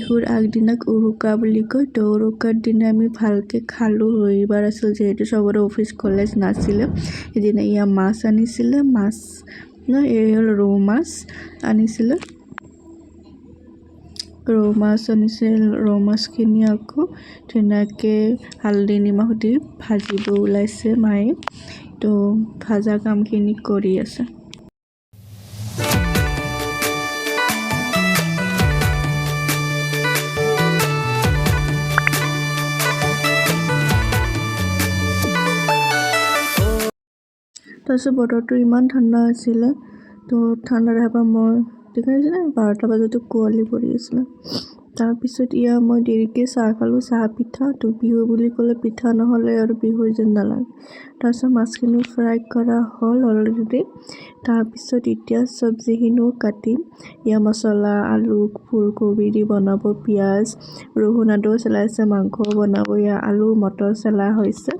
বিহুৰ আগদিনাক উৰুকা বুলি কয়। তো উৰুকাৰ দিনা আমি ভালকৈ খালোঁ। ৰবিবাৰ আছিল যিহেতু, চবৰে অফিচ কলেজ নাছিলে সেইদিনা। ইয়াৰ মাছ আনিছিলে, মাছ ন, এই হ'ল ৰৌ মাছ আনিছিলে। ৰৌ মাছ আনিছিল। ৰৌ মাছখিনি আকৌ ধুনীয়াকৈ হালধি নিমখ দি ভাজিব ওলাইছে মায়ে। তো ভাজা কামখিনি কৰি আছে। তাৰপিছত বতৰটো ইমান ঠাণ্ডা আছিলে, তো ঠাণ্ডা দেখাৰ পৰা মই দেখাইছিলে, 12টা বজাতো কুঁৱলী পৰি আছিলে। তাৰপিছত ইয়াৰ মই দেৰিকৈ চাহ খালোঁ, চাহ পিঠা। তো বিহু বুলি ক'লে পিঠা নহ'লে আৰু বিহু যেন নালাগে। তাৰপিছত মাছখিনিও ফ্ৰাই কৰা হ'ল অলৰেডি। তাৰপিছত এতিয়া চব্জিখিনিও কাটিম। ইয়াৰ মছলা, আলু, ফুলকবি দি বনাব, পিঁয়াজ ৰহুন আদাও চেলাইছে, মাংসও বনাব। ইয়াৰ আলু মটৰ চেলা হৈছে।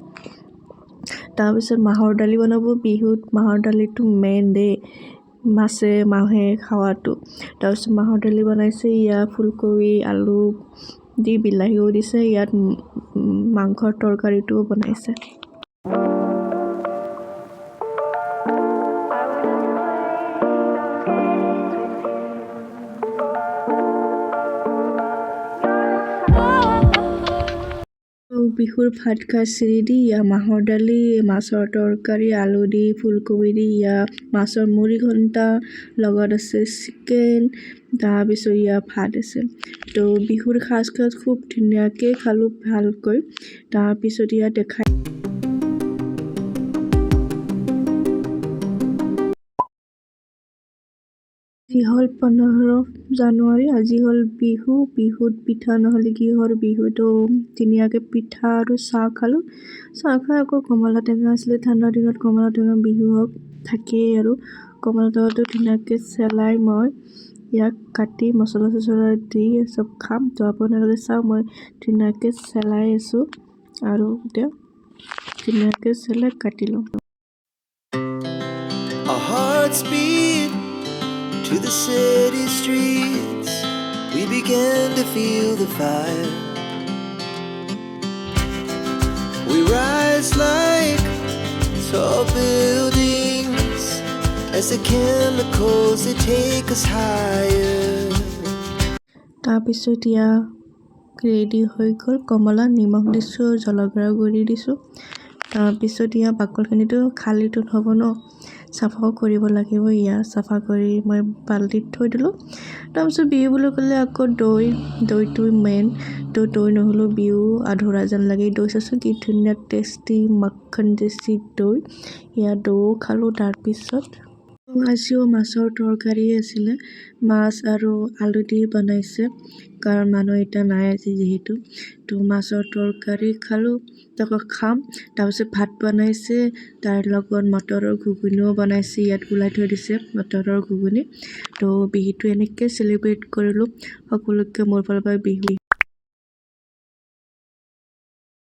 তাৰপিছত মাহৰ দালি বনাব। বিহুত মাহৰ দালিটো মেইন দেই, মাছে মাহে খোৱাটো। তাৰপিছত মাহৰ দালি বনাইছে। ইয়াৰ ফুলকবি আলু দি বিলাহীও দিছে। ইয়াত মাংসৰ তৰকাৰীটোও বনাইছে। বিহুৰ ভাত সাজ ৰেডি। ইয়াৰ মাহৰ দালি, মাছৰ তৰকাৰী, আলু দি ফুলকবি দি, ইয়াৰ মাছৰ মুড়ি ঘণ্টা, লগত আছে চিকেন। তাৰপিছত ইয়াৰ ভাত আছে। তো বিহুৰ সাজ সাজ খুব ধুনীয়াকৈ খালোঁ ভালকৈ। তাৰপিছত ইয়াত দেখাই আজি হ'ল 15 জানুৱাৰী, আজি হ'ল বিহু। বিহুত পিঠা নহ'লে কিহৰ বিহু? তো ধুনীয়াকৈ পিঠা আৰু চাহ খালোঁ। চাহ খাই আকৌ কমলা টেঙা আছিলে। ঠাণ্ডা দিনত কমলা টেঙা বিহু হওক থাকেই আৰু কমলা টেঙাটো ধুনীয়াকৈ চেলাই মই ইয়াক কাটি মছলা চছলা দি চব খাম। তো আপোনালোকে চাওক, মই ধুনীয়াকৈ চেলাই আছোঁ আৰু এতিয়া ধুনীয়াকৈ চেলাই কাটি লওঁ। Our hearts beat to the city streets. We began to feel the fire. We rise like tall buildings as the chemicals, they take us higher. তাৰপিছত ইয়াৰ ৰেডি হৈ গ'ল কমলা। নিমখ দিছোঁ, জলকীয়া গুড়ি দিছোঁ। তাৰপিছত ইয়াৰ বাকলিখিনিতো খালিটো নহ'ব ন, চাফাও কৰিব লাগিব। ইয়াৰ চাফা কৰি মই বাল্টিত থৈ দিলোঁ। তাৰপিছত বিহু বুলি ক'লে আকৌ দৈ, দৈটো মেইন। তো দৈ নহ'লেও বিহু আধৰুৱা যেন লাগে। দৈ চাচোন, কি ধুনীয়া টেষ্টি মাখন টেষ্টি দৈ। ইয়াৰ দৈও খালোঁ। তাৰপিছত আজিও মাছৰ তৰকাৰী আছিলে। মাছ আৰু আলু দি বনাইছে, কাৰণ মানুহ এতিয়া নাই আজি যিহেতু। তো মাছৰ তৰকাৰী খালোঁ, তাৰপৰা খাম। তাৰপিছত ভাত বনাইছে, তাৰ লগত মটৰৰ ঘুগুনিও বনাইছে। ইয়াত ওলাই থৈ দিছে মটৰৰ ঘুগুনি। তো বিহুটো এনেকৈ চেলিব্ৰেট কৰিলোঁ। সকলোকে মোৰ ফালৰ পৰা বিহু